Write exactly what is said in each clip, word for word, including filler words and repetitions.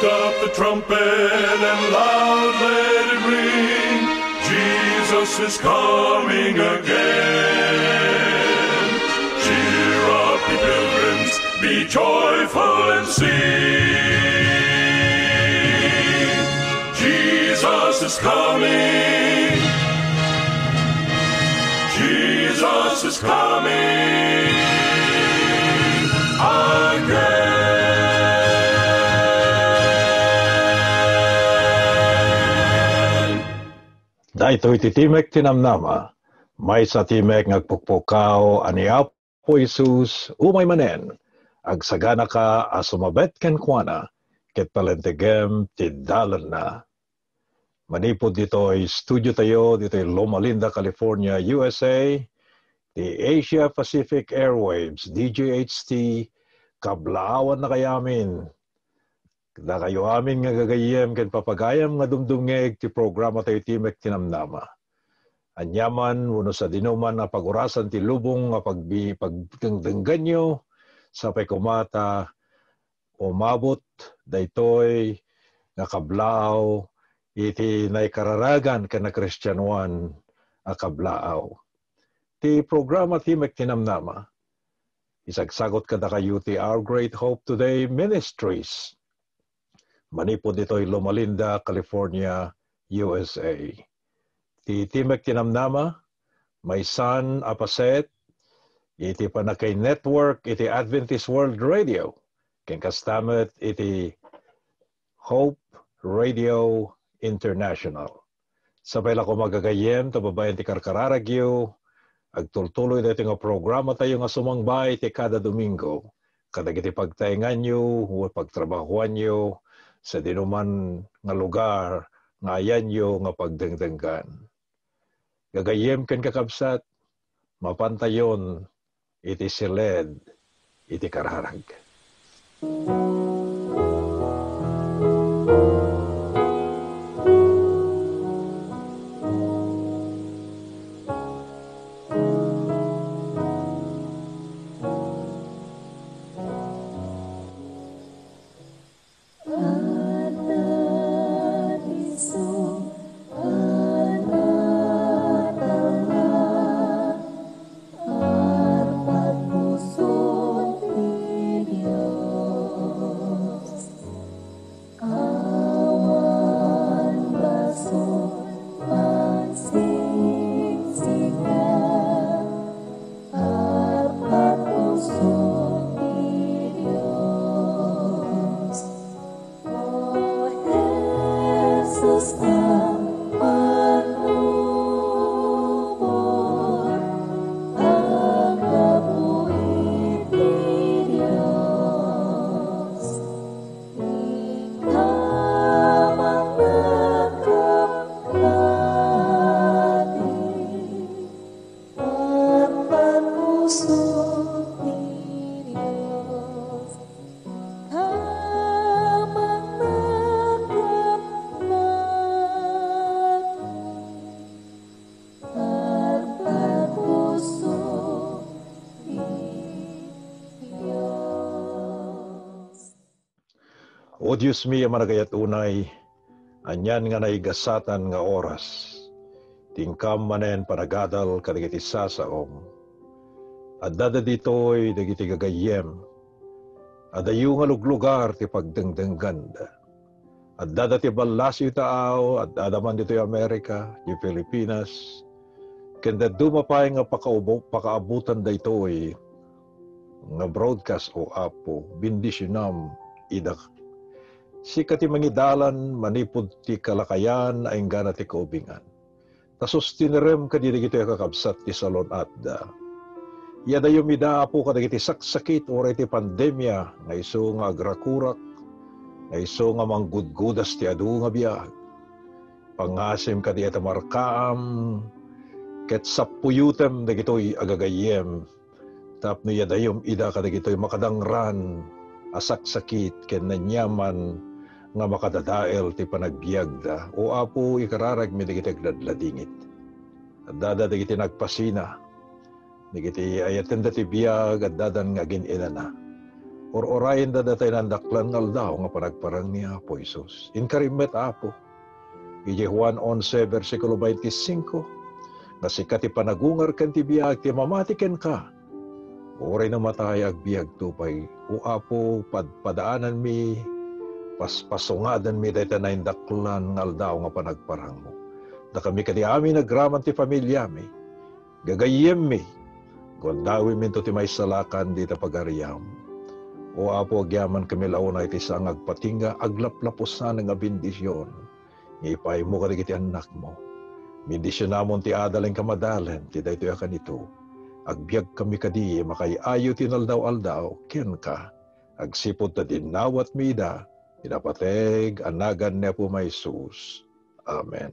Up the trumpet and loud let it ring. Jesus is coming again. Cheer up, ye pilgrims, be joyful and sing. Jesus is coming. Jesus is coming again. Daytoy ti Timek ti Namnama, maysa a timek nga agpukpukaw a ni Apo Jesus, umay manen, agsaganaka a sumabet kenkuana, ket palentegem ti dalanna. Manipud ditoy studio tayo, ditoy Loma Linda, California, U S A, ti Asia Pacific Airwaves, D J H T, kablaawan na kayamin. Dakayo amin nga gagayyem ken papagayam nga dumdumngeg ti programa tayo Timek ti Namnama. Aniaman wenno sadinoman a pagurasan ti lubong nga pagbi-, pagdengdengganyo, sapay koma ta umabot daytoy nga kablaaw iti naikararagan ken nakristianoan a kablaaw. Ti programa Timek ti Namnama, isagsagut kadakayo ti Our Great Hope Today Ministries. Manipud ditoy Loma Linda, California, U S A. Ti Timek ti Namnama, maysan a paset iti pannakainetwork iti Adventist World Radio, ken kasta met iti Hope Radio International. Sapay la koma gagayyem ta babaen ti karkararagyo, agtultuloy daytoy nga programa tayo nga sumangbay ti kada Domingo, kadagiti pagtaenganyo, wenno pagtrabahoanyo, sadinoman nga lugar nga ayanyo nga pagdengdenggan. Gagayyem ken kakabsat, mapantayon iti siled iti kararag. O Dios mi a managayat unay, anian nga naigasatan nga oras, ti inkam manen panagadal kadagiti sasaom. Addada ditoy dagiti gagayyem, adayo nga luglugar ti pagdengdengganda. Addada ti ballasiw taaw, addada man ditoy Amerika, ditoy Pilipinas, ken dadduma pay nga pakaubo-, pakaabutan daytoy nga broadcast, O Apo, bendisionam ida. Sika ti mangidalan manipud ti kalakayan a inggana ti kaubingan. Ta sustinerem kadi dagitoy a kakabsat ti salun-atda. Iadayom ida, Apo, kadagiti saksakit uray ti pandemia nga isu nga agrakurak, nga isu nga manggudgudas ti adu nga biag. Pangasim kadi a tamarkaam, ket sappuyotem dagitoy a gagayyem, tapno iadayom ida kadagitoy makadangran a saksakit ken aniaman nga makadadael ti panagbiagda. O Apo, ikararagmi dagiti agladladingit. Addada dagiti nagpasina, dagiti ayatenda ti biag, addadan nga agin-inana. Ur-urayenda dayta naindaklan nga aldaw nga panagparang ni Apo Jesus. Inkari met, Apo, idiay Juan onse, bersikulo twenty-five, nga sika ti panagungar ken ti biag, ti mamati kenka. Uray namatay, agbiagto pay. O Apo, padpadaananmi, paspasungadanmi dayta naindaklan nga aldaw nga panagparangmo. Dakami kadi amin agraman ti familiami, gagayyemmi, gundawemminto ti maisalakan dita pagariam. O Apo, agyamankami la unay iti saan nga agpatingga, aglaplapusan nga bendision nga ipaaymo kadagiti annakmo. Bendisionamon ti adal ken kamadalen ti daytoy a kanito. Agbiagkami kadi, makaay-ayo ti inaldaw-aldaw kenka, agsipud ta dinawatmi ida, iti napateg a nagan ni Apo Jesus. Amen.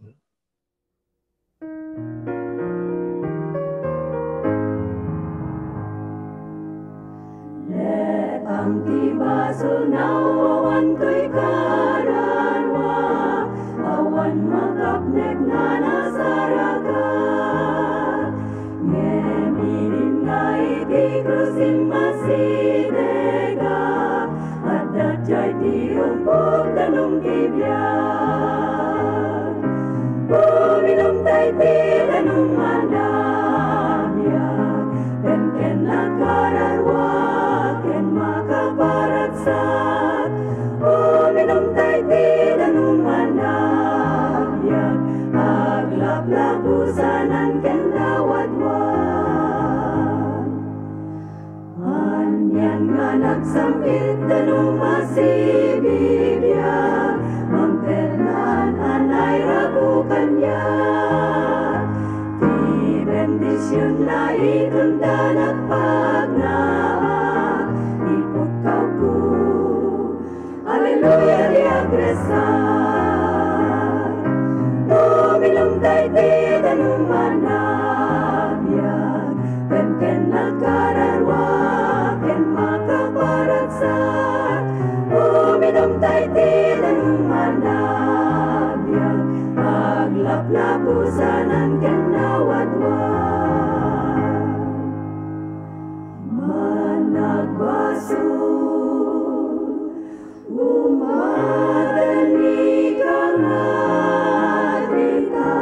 Letang ti basolna, awan toy kararua, awan makapnek nga nasaraka. Ngem idin nga iti krus immasidegka, adda diay ti ubbog danum ti biag. Uminumta iti danum a nabiag, ken ken nakararua, ken makaparagsak. Uminumta iti danum a nabiag, aglaplapusanan ken nawadwad. Anian nga nagsam-it danum a sibibiag, mangted-an a nairako kaniak. Ti bendisionna iton da nagpagnaak, ipukkawko. Aleluya, ti agresar. Uminumta iti danum a nabiag, ken ken nakararua, ken makaparagsak. Uminumta iti danum a nabiag, aglaplapusanan ken nawadwad. Managbasol, umatennika nga dita,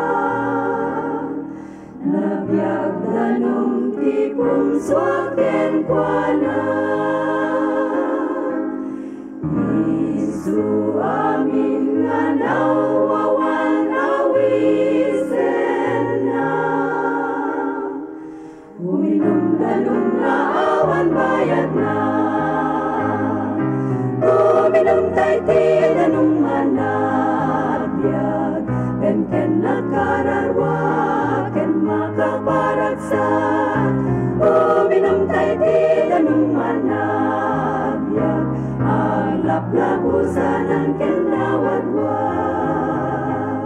nabiag danum ti pungsoak kenkuana. Isu amin nga nawawan awisenna. Uminum danum nga awan bayadna. Uminumta iti danum a nabiag, ken ken nakararua, ken makaparagsak. Uminumta iti danum a nabiag, aglaplapusanan ken nawadwad.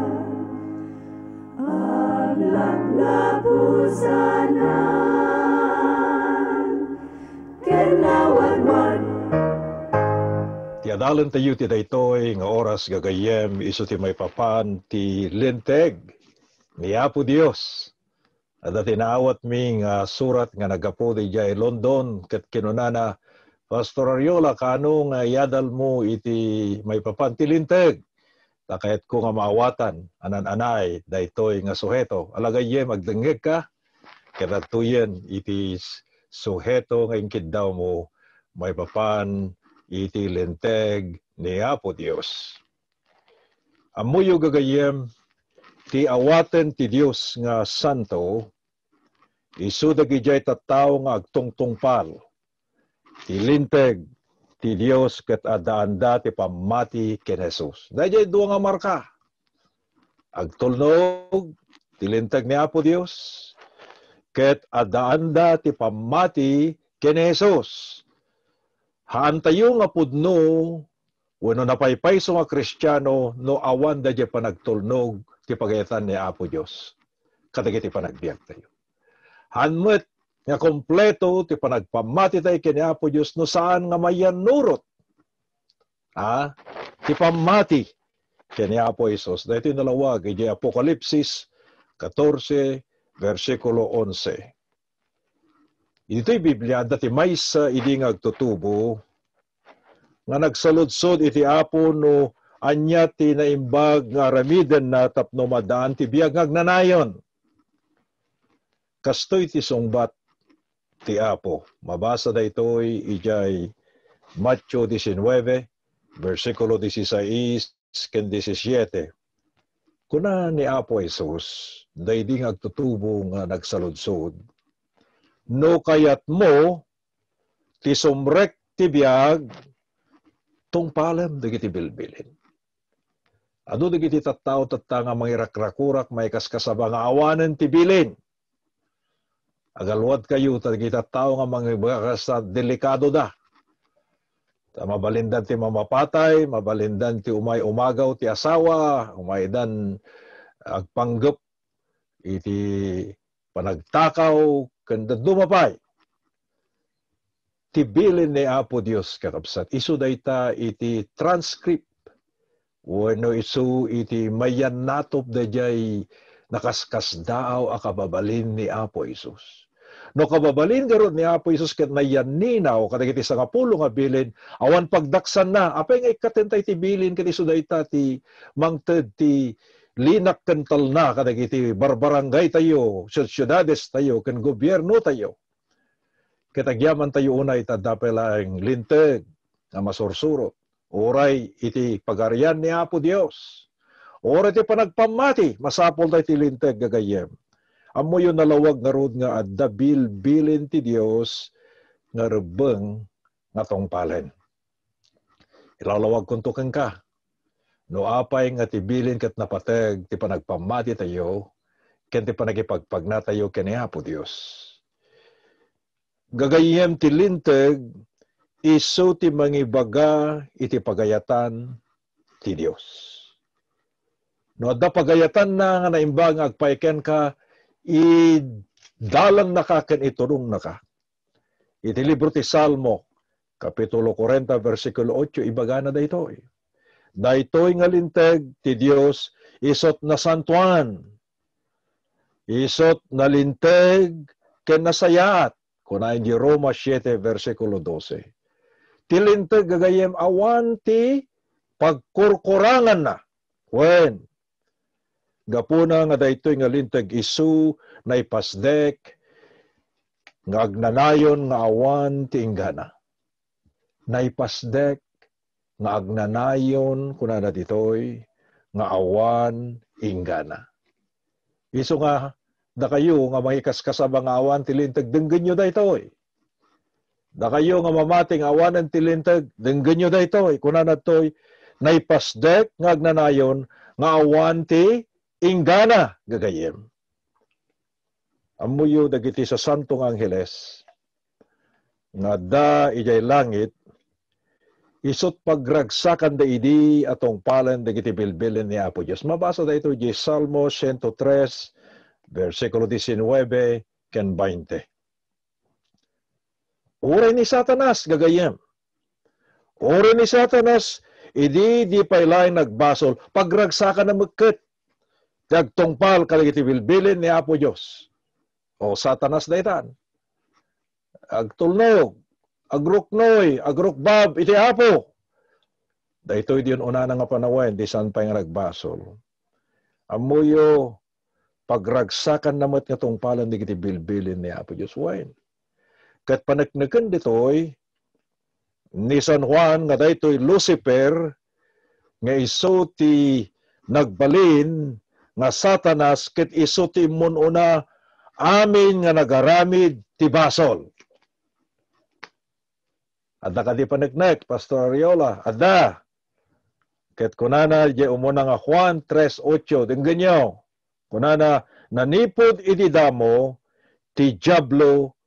Aglaplapusanan ken nawadwad. Ti adalentayo ti daytoy nga oras, gagayyem, isu ti maipapan ti Linteg ni Apo Dios. Adda ti naawatmi nga surat nga naggapu idiay London, ket kinunana, "Pastor Ariola, kaano nga iyadalmo iti maipapan ti Linteg? Ta kayatko nga maawatan a naan-anay daytoy nga suheto." Ala, gayyem, agdengngegka, ket adtoyen iti s-, suheto nga inkiddawmo maipapan iti Linteg ni Apo Dios. Ammoyo, gagayyem, ti awaten ti Dios nga santo, isu dagidiay tattao nga agtungtungpal ti Linteg ti Dios ket addaanda ti pammati ken Jesus. Daydiay dua nga marka, agtulnog ti Linteg ni Apo Dios, ket addaanda ti pammati ken Jesus. Haantayo nga pudno wenno napaypayso nga Kristiano no awan daydiay panagtulnog ti pagayatan ni Apo Dios kadagiti panagbiagtayo. Haan met nga kompleto ti panagpammatitayo ken ni Apo Dios no saan nga mayannurot, a, ti pammati ken ni Apo Jesus. Daytoy nalawag idiay Apokalipsis katorse, bersikulo onse. Ditoy Biblia, adda ti maysa idi nga agtutubo nga nagsaludsod iti Apo no ania ti naimbag nga aramidenna tapno maddaan ti biag nga agnanayon. Kastoy ti sungbat ti Apo. Mabasa daytoy idiay Mateo diecinueve, bersikulo dieciséis ken diecisiete. Kuna ni Apo Jesus, daydi nga agtutubo nga nagsaludsod, "No kayatmo ti sumrek ti biag, tungpalem dagiti bilbilin." Adu dagiti tattao tatta nga mangirakrakurak, maikaskasaba nga awanen ti bilin. Agaluad kayo, ta dagiti tattao nga mangibaga kasta, delikado da. Ta mabalindan ti mamapatay, mabalindan ti umay umagaw ti asawa, umaydan agpanggep iti panagtakaw, ken dadduma pay. Ti bilin ni Apo Dios, kakabsat, isu dayta iti transcript wenno isu iti mayannatop daydiay nakaskasdaaw a kababalin ni Apo Jesus. No kababalin garud ni Apo Jesus ket nayanninaw kadagiti sangapulo nga bilin, awan pagdaksanna. Apay nga ikkaten tay ti bilin ket isu dayta ti mangted ti linak ken talna kadagiti barbarangay tayo, siudsiudades tayo, ken gobierno tayo. Ket agyaman tayo unay ta adda pay laeng linteg nga masursurot. Uray iti pagarian ni Apo Dios. Uray iti panagpammati, masapul tayo ti linteg, gagayyem. Ammoyo, nalawag ngarud nga adda bilbilin ti Dios nga rebbeng nga tungpalen. Ilawlawagkonto kenka. No apay nga ti bilin ket napateg ti panagpammati tayo ken ti panagipagpagna tayo ken ni Apo Dios. Gagayyem, ti linteg isu ti mangibaga iti pagayatan ti Dios. No adda pagayatanna nga naimbag nga agpaay kenka, idalannaka ken itulongnaka. Iti libro ti Salmo, Kapitulo kuarenta, bersikulo otso, ibagana daytoy, "Daytoy nga linteg ti Dios isut' nasantoan, isut' nalinteg ken nasayaat," kuna iti Roma siete, bersikulo dose. Ti linteg, gagayyem, awan ti pagkurkuranganna. Wen, gapuna nga daytoy nga linteg isu naipasdek nga agnanayon nga awan ti inggana. Naipasdek nga agnanayon, kunana ditoy, nga awan inggana. Isu nga, dakayo nga mangikaskasaba nga awan ti linteg, denggenyo daytoy. Dakayo nga mamati nga awanen ti linteg, denggenyo daytoy. Kunana ditoy, naipasdek nga agnanayon nga awan ti inggana, gagayyem. Ammoyo dagiti sasanto nga angheles nga adda idiay langit, isut' pagragsakanda idi a tungpalen dagiti bilbilin ni Apo Dios. Mabasa daytoy idiay Salmo siento tres, bersikulo diecinueve ken bainte. Uray ni Satanas, gagayyem. Uray ni Satanas, idi di pay laeng nagbasol, pagragsakanna met ket ti agtungpal kadagiti bilbilin ni Apo Dios. O, Satanas daytan. Agtulnog, agruknoy, agrukbab iti Apo. Daytoy di un-unana nga panawen, di saan pay nga nagbasol. Ammoyo, pagragsakanna met nga tungpalen dagiti bilbilin ni Apo Dios. Wen, ket panekneken ditoy ni San Juan nga daytoy Lucifer nga isu ti nagbalin nga Satanas ket isu ti immun-una amin nga nagaramid ti basol. Adda kadi paneknek, Pastor Ariola? Adda. Ket kunana idiay umuna nga Juan tres ocho, denggenyo. Kunana, "Nanipud iti damo, ti Diablo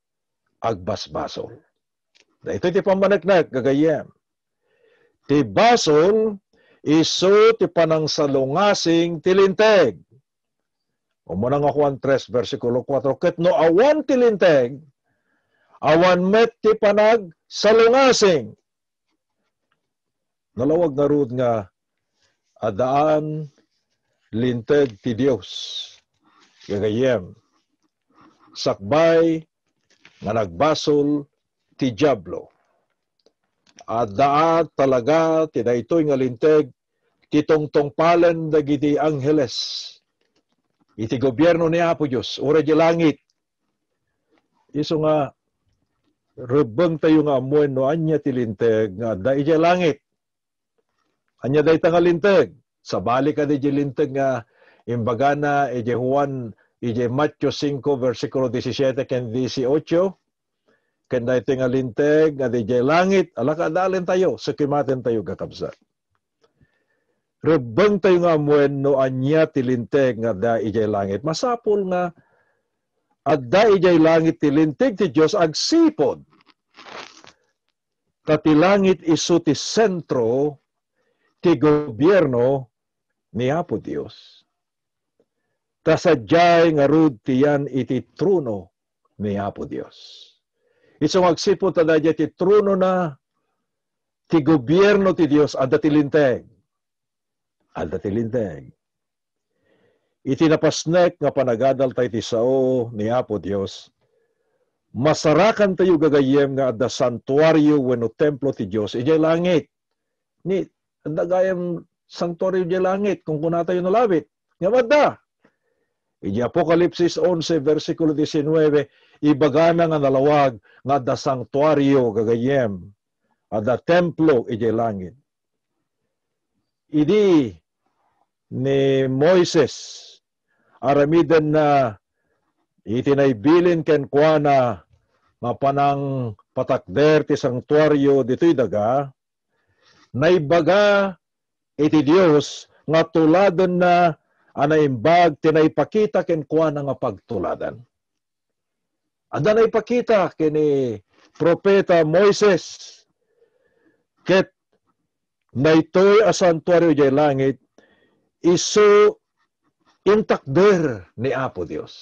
agbasbasol." Daytoy ti pammaneknek, gagayyem. Ti basol, isu ti panangsalungasing ti linteg. Umuna nga Juan tres, bersikulo kuatro, "Ket no awan ti linteg, awan met ti panagsalungasing." Nalawag ngarud nga addaan linteg ti Dios, gagayyem, sakbay nga nagbasol ti Diablo. Adda talaga ti daytoy nga linteg ti tungtungpalen dagiti angheles iti gobierno ni Apo Dios, uray idiay langit. Isu nga, rebbengtayo nga ammoen no ania ti linteg nga adda idiay langit. Ania dayta nga linteg? Sabali kadi idiay linteg nga imbagana idiay Juan, idiay Mateo singko, bersikulo disisiete ken dieciocho? Ken daytoy nga linteg nga diay langit, alaka adalentayo, sakimaten tayo, kakabsat. Rebbengtayo nga ammoen no ania ti linteg nga adda idiay langit. Masapul nga adda idiay langit ti linteg ti Dios agsipud ta ti langit isu ti sentro ti gobierno ni Apo Dios. Ta sadiay ngarud ti yan iti trono ni Apo Dios. Isu nga agsipud ta daydiay ti tronona, ti gobierno ti Dios, adda ti linteg. Adda ti linteg. Iti napasnek nga panagadalta iti sao ni Apo Dios, masarakantayo gagayyem nga adda santuario wenno templo ti Dios idiay langit. Ni, adda gayam santuario idiay langit, kunkunatayo no labit. Ngem adda. Idiay Apokalipsis onse, bersikulo diecinueve, ibagana nga nalawag nga adda santuario gagayyem. Adda templo idiay langit. Idi ni Moises, aramidenna iti naibilin kenkuana nga panangpatakder ti santuario ditoy daga, naibaga iti Dios nga tuladenna a naimbag ti naipakita kenkuana nga pagtuladan. Adda naipakita ken ni Profeta Moises, ket daytoy a santuario idiay langit, isu intakder ni Apo Dios.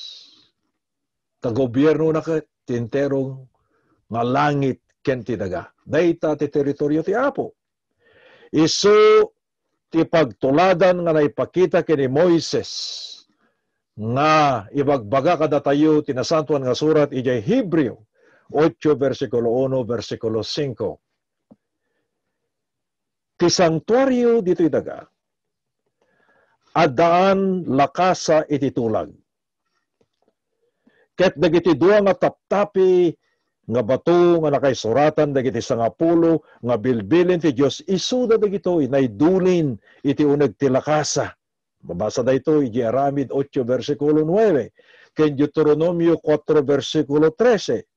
Ta gobiernona ket ti entero nga langit ken ti daga. Dayta ti teritorio ti Apo. Isu ti pagtuladan nga naipakita ken ni Moises nga ibagbaga kadatayo ti Nasantoan nga Surat idiay Hebreo ocho, bersikulo uno, bersikulo singko. Ti santuario ditoy daga, addaan lakasa iti tulag. Ket dagiti dua nga taptapi nga bato nga nakaisuratan dagiti sangapulo nga bilbilin ti Dios, isuda dagitoy naidulin iti uneg ti lakasa. Mabasa daytoy iti Aramid ocho, bersikulo nuebe, ken Deuteronomio kuatro, bersikulo trese.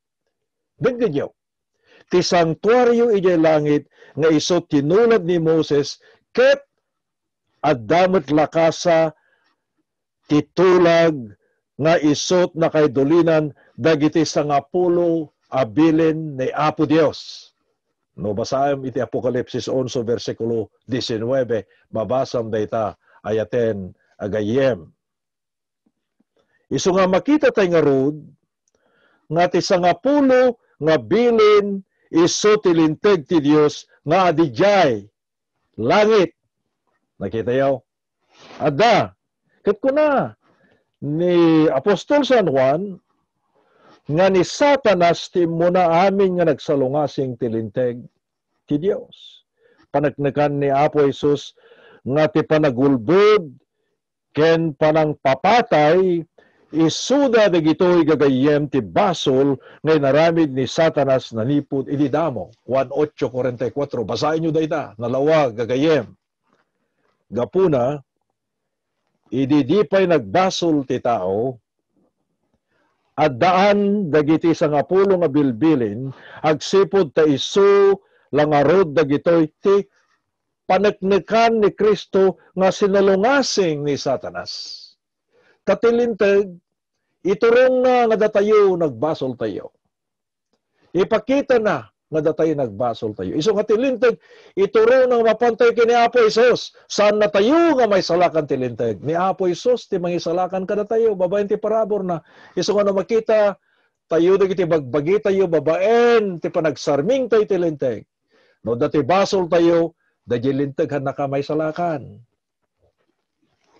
Denggenyo, ti santuario idiay langit nga isu tinulad ni Moses, ket adda met lakasa ti tulag nga isu ti nakaidulinan dagiti sangapulo a bilin ni Apo Dios. No basaem iti Apokalipsis onse, bersikulo diecinueve, mabasam dayta ayaten a gayyem. Isu nga makita tay ngarud nga ti sangapulo nga bilin isu ti linteg ti Dios nga adidiay langit. Nakitayo? Adda. Ket kuna ni Apostol San Juan nga ni Satanas ti immuna amin nga nagsalungasing ti linteg ti Dios. Paneknekan ni Apo Jesus nga ti panagulbod ken panangpapatay, isuda dagitoy gagayyem ti basol nga inaramid ni Satanas nanipud idi damo. Juan ocho cuarenta y cuatro, basaenyo dayta, nalawag, gagayyem. Gapuna, idi di pay nagbasol ti tao, addaan dagiti sangapulo nga bilbilin agsipud ta isu la ngarud dagitoy ti paneknekan ni Cristo nga sinalungasing ni Satanas. Ta ti linteg, iturongna nga datayo nagbasoltayo. Ipakitana nga datayo nagbasoltayo. Isu nga ti linteg, iturongna nga mapantayo ken ni Apo Jesus. Saannatayo nga maisalakan ti linteg. Ni Apo Jesus ti mangisalakan kadatayo babaen ti paraburna. Isu nga no makita tayo dagiti bagbagitayo babaen ti panagsarmingtayo ti linteg. No adda ti basoltayo, daydiay linteg, haannaka maisalakan.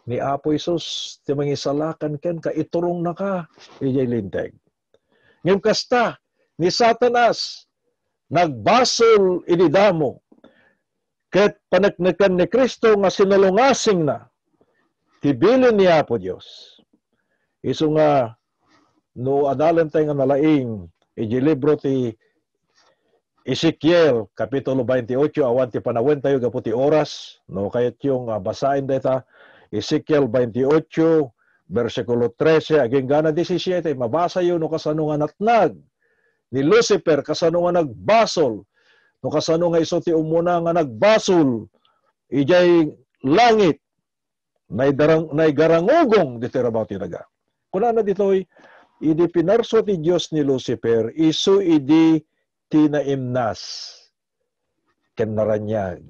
Ni Apo Jesus ti mangisalakan kenka, iturongnaka idiay linteg. Ngem kasta, ni Satanas, nagbasol idi damo, ket panekneken ni Cristo nga sinulungasingna ti bilin ni Apo Dios. Isu nga, no adalentayo nga nalaing iti libro ti Ezekiel, Kapitulo twenty-eight, awan ti panawentayo gapu ti oras, no kayatyo nga basaen dayta, Ezekiel twenty-eight, bersikulo trese, agingga na disisiete, mabasayo no kasano nga natnag ni Lucifer, kasano nga nagbasol, no kasano nga isu ti umuna nga nagbasol, idiay langit, naidarang-, naigarangugong ditoy rabaw ti daga. Kunana ditoy, idi pinarso ti Dios ni Lucifer, isu idi ti naimnas ken naraniag.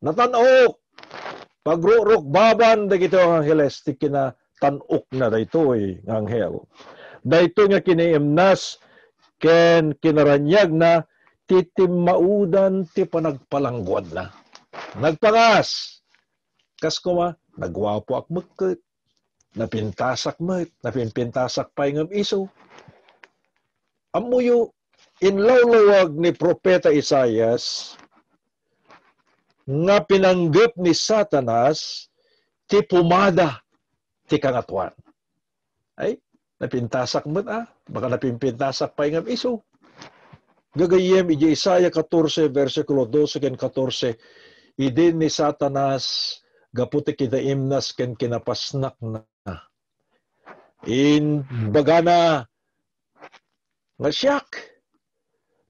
Natan-ok! Pagrurukbaban dagiti angheles ti kinatan-okna daytoy nga anghel. Daytoy nga kinaimnas ken kinaraniagna ti timmaudan ti panagpalangguadna. Nagpangas! Kas koma, naguapoak met ket, napintasak met, napinpintasak pay ngem isu. Ammoyo, inlawlawag ni Propeta Isaias nga pinanggep ni Satanas ti pumada ti Kangatoan. Ay, napintasak met, a. Baka napinpintasak pay ngem isu. Gagayyem, iti Isaias catorce, bersikulo doce ken catorce, idin ni Satanas gapu ti kinaimnas ken kinapasnakna. Imbagana nga siak,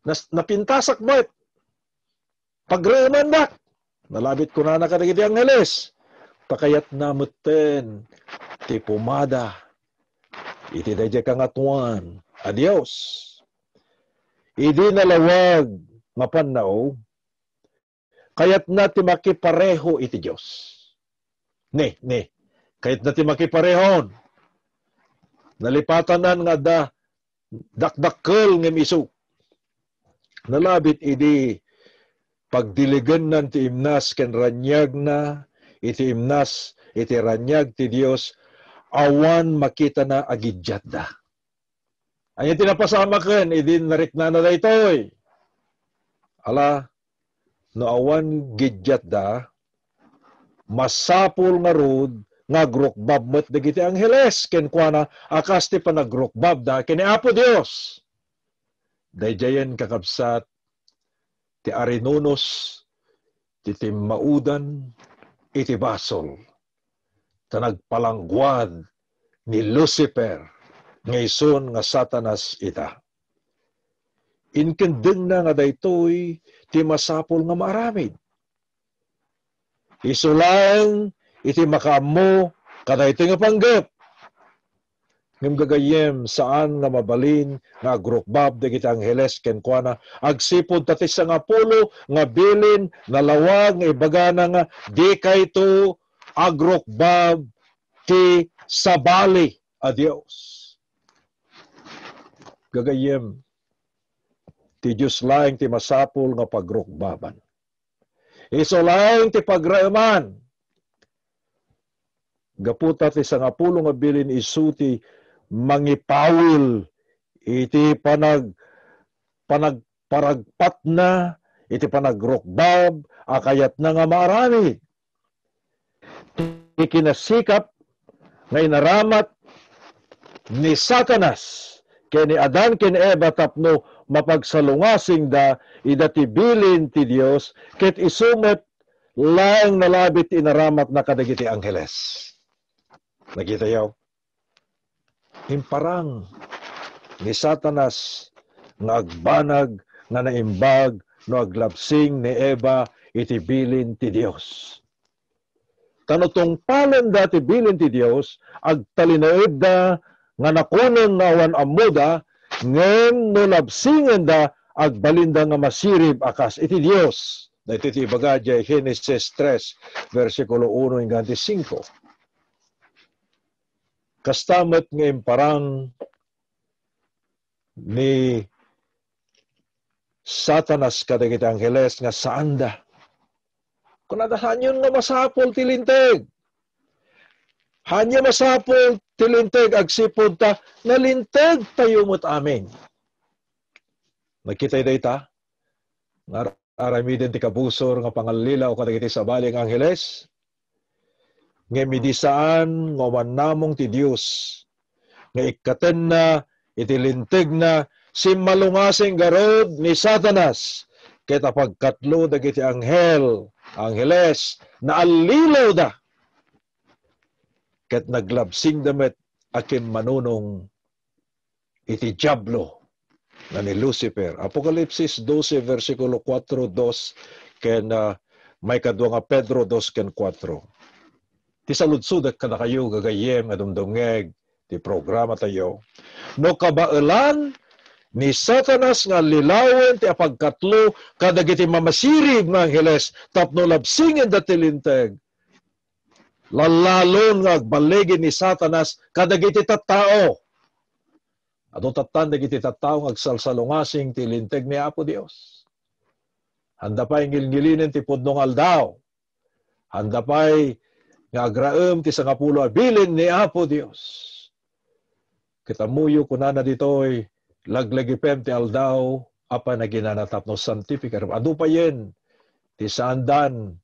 nas-, napintasak met. Pagraemandak. Nalabit kunana kadagiti angheles, pakayatna metten ti pumada iti daydiay Kangatoan a Dios. Idi nalawag nga pannao, kayatna ti makipareho iti Dios. Ni, ni, kayatna ti makiparehon. Nalipatanan nga adda dakdakkel ngem isu. Nalabit idi pagdiligennan ti imnas ken raniagna, iti imnas, iti raniag ti Dios, awan makitana a giddiatda. Ania ti napasamaken idi nariknana daytoy? Ala, no awan giddiatda, masapul ngarud nga agrukbab met dagiti angheles kenkuana a kas ti panagrukbabda ken ni Apo Dios. Daydiayen, kakabsat, ti arinunos ti timmaudan iti basol, ta nagpalangguad ni Lucifer nga isun nga Satanas ita. Inkendengna nga daytoy ti masapul nga maaramid. Isu laeng iti makaammo kadaytoy nga panggep. Ngem gagayyem, saan nga mabalin nga agrukbab dagiti angheles kenkuana agsipud ta ti sangapulo nga bilin nalawag nga ibagana nga dikayto agrukbab ti sabali a Dios. Gagayyem, ti Dios laeng ti masapul nga pagrukbaban. Isu laeng ti pagraeman. Gapu ta ti sangapulo nga bilin isu ti mangipawil iti panag-, panagparagpatna iti panagrukbab a kayatna nga maaramid. Ti kinasikap nga inaramat ni Satanas ken ni Adan ken Eva tapno mapagsalungasingda ida ti bilin ti Dios, ket isu met laeng nalabit ti inaramatna kadagiti angheles. Nakitayo? Imparang ni Satanas nga agbanag nga naimbag no aglabsing ni Eva iti bilin ti Dios. Ta no tungpalenda ti bilin ti Dios, agtalinaedda nga nakunen nga awan ammoda, ngem no labsingenda, agbalinda nga masirib a kas iti Dios. Daytoy ti ibaga diay Genesis tres, bersikulo uno hanggang ti singko. Kasta met nga imparang ni Satanas kadagiti angheles nga saanda. Kunada, "Haanyon nga masapul ti Linteg? Haanyo masapul ti Linteg agsipud ta nalinteg tayo met amin." Nakita dayta? nga aramiden ti kabusor nga pangallilaw kadagiti sabali nga angheles. Ngem idi saan nga umannamong ti Dios nga ikkatenna iti lintegna, simmalungasing garud ni Satanas ket apagkatlo dagiti anghel, angheles, naallilawda ket naglabsingda met a kimmanunong iti Diablo nga ni Lucifer. Apokalipsis dose, bersikulo kuatro, dos, ken, ah, maikadua nga Pedro dos ken kuatro. Ti saludsodek kadakayo, gagayyem nga dumdumngeg ti programa tayo, no kabaelan ni Satanas nga allilawen ti apagkatlo kadagiti mamasirib nga angheles tapno labsingenda ti linteg, lallalon nga agballigi ni Satanas kadagiti tattao. Adu tattan dagiti tattao nga agsalsalungasing ti linteg ni Apo Dios. Handa pay ngilngilinen ti pudno nga aldaw. Handa pay nga agraem ti sangapulo a bilin ni Apo Dios. Ket ammoyo, kunana ditoy, laglagipem ti aldaw a panaginana tapno santifikarem. Adu payen ti saandan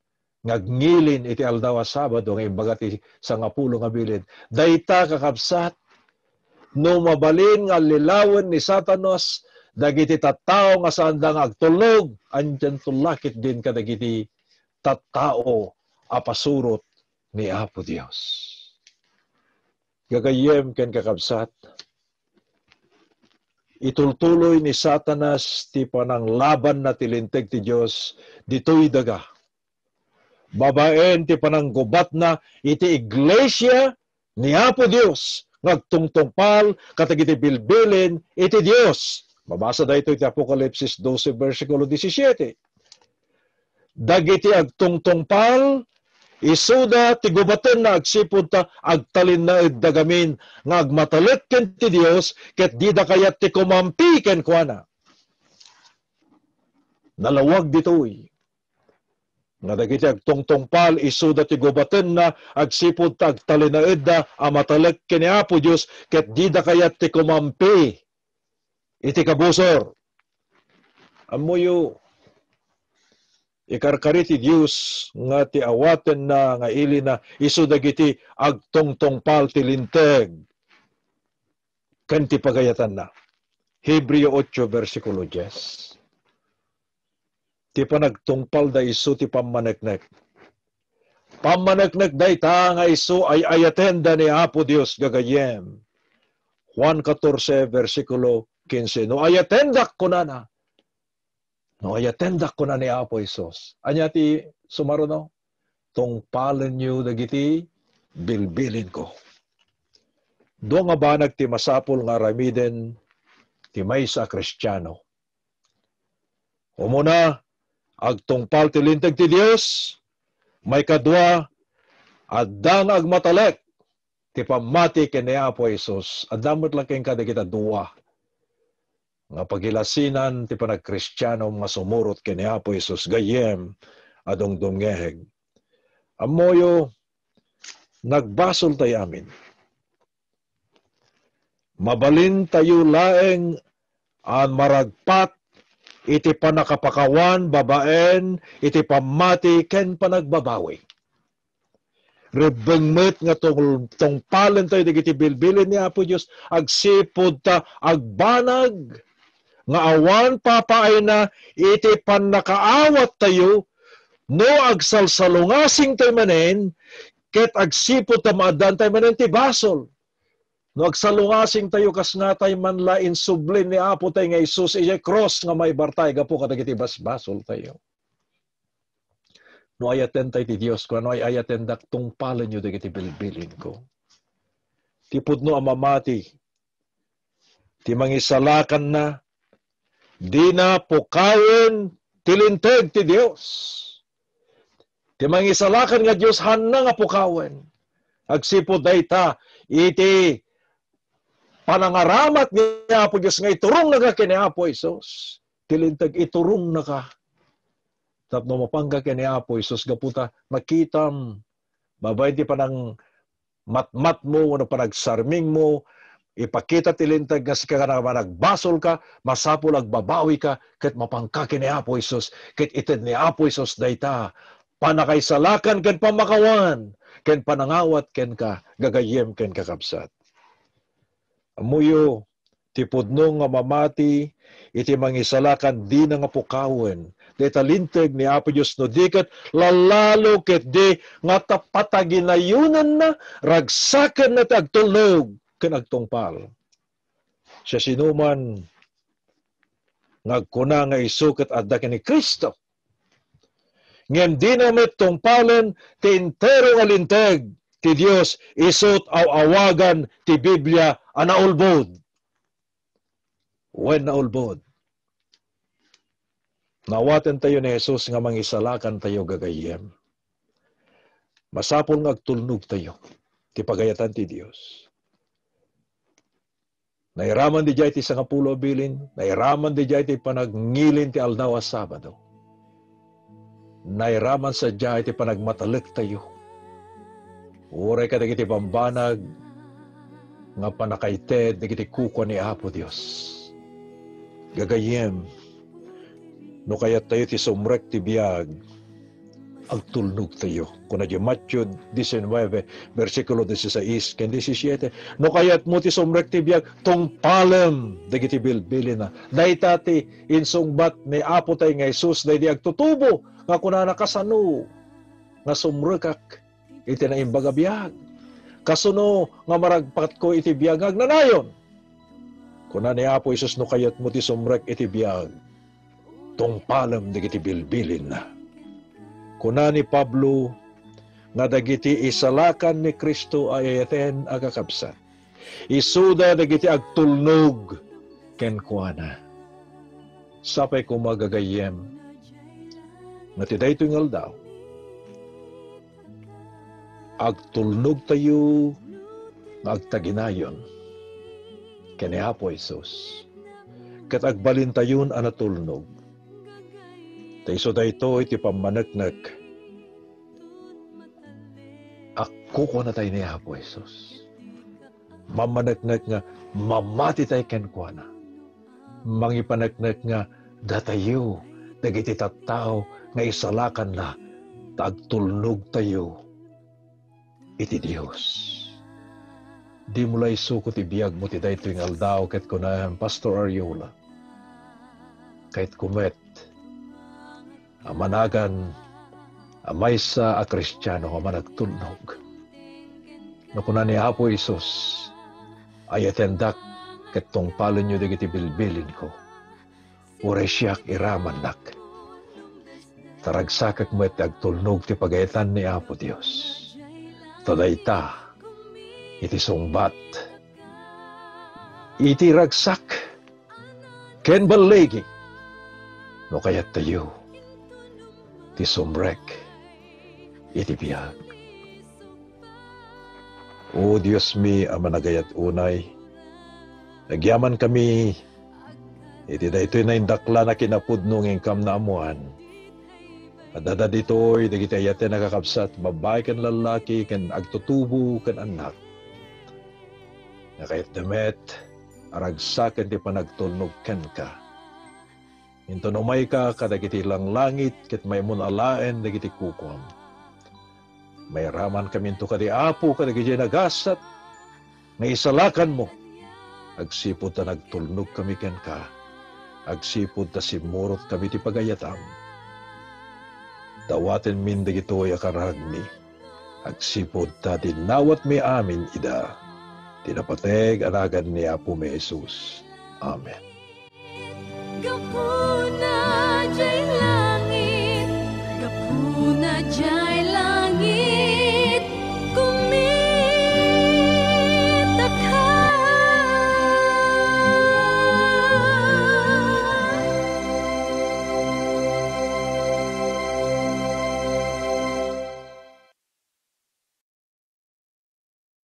nga agngilin iti aldaw a Sabado nga imbaga ti sangapulo nga bilin. Dayta, kakabsat, no mabalin nga allilawen ni Satanas dagiti tattao nga saanda nga agtulnog, antianto la ketdin kadagiti tattao a pasurot ni Apo Dios. Gagayyem ken kakabsat, itultuloy ni Satanas ti pananglabanna ti linteg ti Dios ditoy daga. Babaen ti pananggubatna iti iglesia ni Apo Dios nga agtungtungpal kadagiti bilbilin iti Dios. Mabasa daytoy ti Apokalipsis dose, bersikulo disisiete. Dagiti agtungtungpal, isuda ti gubatenna agsipud ta agtalinnaedda gamin nga agmatalek ken ti Dios, ket dida kayat ti kumampi kenkuana. Nalawag ditoy nga dagiti agtungtungpal, isuda ti gubatenna agsipud ta agtalinnaedda a matalek ken ni Apo Dios, ket dida kayat ti kumampi iti kabusor. Ammoyo, ikarkari ti Dios nga ti awatenna nga ilina isu dagiti agtungtungpal ti linteg ken ti pagayatanna. Hebreo ocho, bersikulo dies. Ti panagtungpalda isu ti pammaneknek. Pammaneknek dayta nga isu ay-ayatenda ni Apo Dios, gagayyem. Juan katorse, bersikulo kinse. No ayatendak, kunana. No ayatendak, kuna ni Apo Jesus. Ania ti sumaruno? Tungpalenyo dagiti bilbilinko. Dua nga banag ti masapul nga aramiden ti maysa a Kristiano. Umuna, agtungpal ti linteg ti Dios. Maikadua, adda nga agmatalek ti pammati ken ni Apo Jesus. Adda met la kenka dagita dua nga pagilasinan ti panagkristianom nga sumurot ken ni Apo Jesus gayyem a dumdumngeg. Ammoyo, nagbasol tayo amin. Mabalin tayo laeng a maragpat iti pannakapakawan babaen iti pammati ken panagbabawi. Rebbeng met nga tungpalen tayo dagiti bilbilin ni Apo Dios agsipud ta agbanag nga awan papaayna iti pannakaawat tayo no agsalsalungasing tayo manen ket agsipud ta maaddaan tayo manen ti basol. No agsalungasing tayo, kas ngatay man la insubli ni Apo tayo nga Jesus idiay krus nga maibartay gapu kadagiti basbasol tayo. No ayaten tayo ti Dios, kuano ay ayatendak, tungpalenyo dagiti bilbilinko. Ti pudno a mamati, ti mangisalakanna, dina pukawen ti linteg ti Dios. Ti mangisalakan nga Dios, hanna nga pukawen. Agsipud dayta, iti panangaramat ni Apo Dios nga iturongnaka ken ni Apo Jesus. Ti linteg iturongnaka. Tapno mapangka ken ni Apo Jesus, gapu ta makitam, babaen ti panangmatmatmo wenno panagsarmingmo, Ipakita ti Linteg nga sika nga managbasolka, masapul agbabawika, ket mapanka ken ni Apo Jesus, ket ited ni Apo Jesus dayta, pannakaisalakan ken pammakawan, ken panangawat kenka, gagayyem ken kakabsat. Ammoyo, ti pudno nga mamati iti mangisalakan dina nga pukawen dayta Linteg ni Apo Dios no di ket lalalo ketdi nga ta-, pataginayonenna, ragsakenna ti agtulnog ken agtungpal. Siasinoman nga agkuna nga isu ket adda ken ni Cristo, ngem dina met tungpalen ti entero nga Linteg ti Dios, isut' aw-awagan ti Biblia a naulbod. Wen, naulbod. Nawatentayo ni Jesus nga mangisalakantayo, gagayyem. Masapul nga agtulnogtayo ti pagayatan ti Dios. Nairaman didiay ti sangapulo a bilin, nairaman didiay ti panagngilin ti aldaw a Sabado. Nairaman sadiay ti panagmatalektayo. Uray kadagiti bambanag nga pannakaited dagiti kukua ni Apo Dios. Gagayyem, no kayattayo ti sumrek ti biag, agtulnogtayo. Kuna di Matthew diecinuebe, bersikulo dieciséis ken diecisiete, "No kayatmo ti sumrek ti biag, tungpalem dagiti bilbilina." Dayta ti insungbat ni Apo tay nga Jesus daydi agtutubo nga kunana, "Kasano nga sumrekak iti naimbag a biag? Kasano nga maragpatko iti biag nga agnanayon?" Kuna ni Apo Jesus, "No kayatmo ti sumrek iti biag, tungpalem dagiti bilbilinna." Kuna ni Pablo nga dagiti isalakan ni Cristo a ay-ayaten a kakabsat, isuda dagiti agtulnog kenkuana. Sapay koma, gagayyem, nga ti daytoy nga aldaw, agtulnogtayo nga agtaginayon ken ni Apo Jesus, ket agbalintayon a natulnog. Ta isu daytoy ti pammaneknek a kukuanatay ni Apo Jesus. Mammaneknek nga mamatitay kenkuana. Mangipaneknek nga datayo dagiti tattao nga isalakanna ta agtulnogtayo iti Dios. Dimo la isuko ti biagmo ti daytoy nga aldaw ket kunam, "Pastor Ariola, kayatko met a managan a maysa a Kristiano nga managtulnog." No kuna ni Apo Jesus, "Ayatendak ket tungpalenyo dagiti bilbilinko," uray siak iramannak. Ta ragsakek met ti agtulnog ti pagayatan ni Apo Dios. Ta dayta iti sungbat iti ragsak ken balligi no kayattayo ti sumrek iti biag. O Diosmi a managayat unay, agyamankami iti daytoy naindaklan a kinapudno nga inkam naammoan. Adda ditoy dagiti ayaten a kakabsat, babbai ken lallaki, ken agtutubo ken annak, nga kayatda met a ragsaken ti panagtulnog kenka. Inton umayka kadagiti langlangit ket maymon alaen dagiti kukuam, mairamankaminto kadi, Apo, kadagiti nagasat nga isalakanmo, agsipud ta nagtulnogkami kenka, agsipud ta simmurotkami ti pagayatam. Dawatenmin dagitoy a kararagmi, agsipud ta dinawatmi amin ida ti napateg a nagan ni Apomi Jesus. Amen. Gapuna